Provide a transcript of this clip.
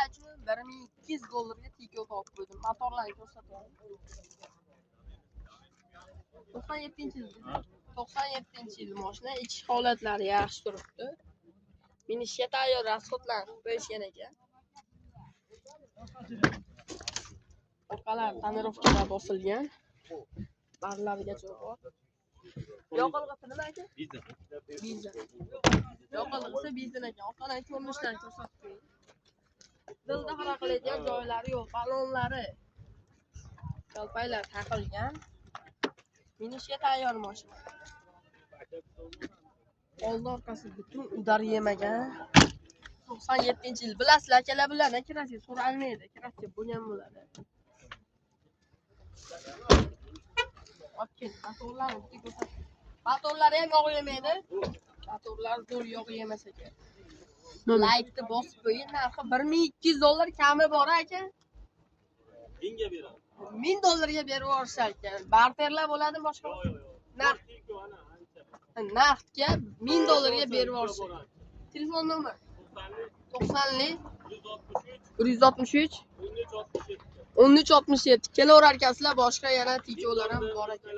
Uchun 1200 dollarga Tico topib qo'ydim. Motorlarni ko'rsatyapman. 97-yil. 97-yil mashina, ichki holatlari yaxshi turibdi. Minishga tayyor, rasxodlarni qilib qo'yishgan ekan. Orqalari tonirovkalar bosilgan. Barlarigacha bor. Yoqilg'isi nima aka? Dizel. Dizel. Yoqilg'isi dizel ekan. Orqadan ko'rinishlarini ko'rsatib qo'ying. Dilda xara qiladigan joylari yo'q, balonlari, kalpaklar taqilgan. Minishga tayyor mashina. Oldi orqasi butun udar yemagan. 97-yil. Bilasizlar, akalar, bulardan kirasiz, so'ralmaydi. Kirasiz bo'lgan bo'ladi. Olib kel, motorlarni bitta ko'rsat. Motorlari ham yog' yemaydi. Motorlar zo'r yog' yemas ekan. Laykni bosib qo'ying. Narxi 1200 dollar kami bor aka. 1000ga beradi. 1000 dollarga berib yuborishar ekan. Barterlar bo'ladimi boshqa? Yo'q, yo'q, yo'q. Narx. Naqdga 1000 dollarga berib yuborishar. Telefon nomer 90 163 13 67. Kelaverar ekansizlar, boshqa yana Ticolar ham bor ekan.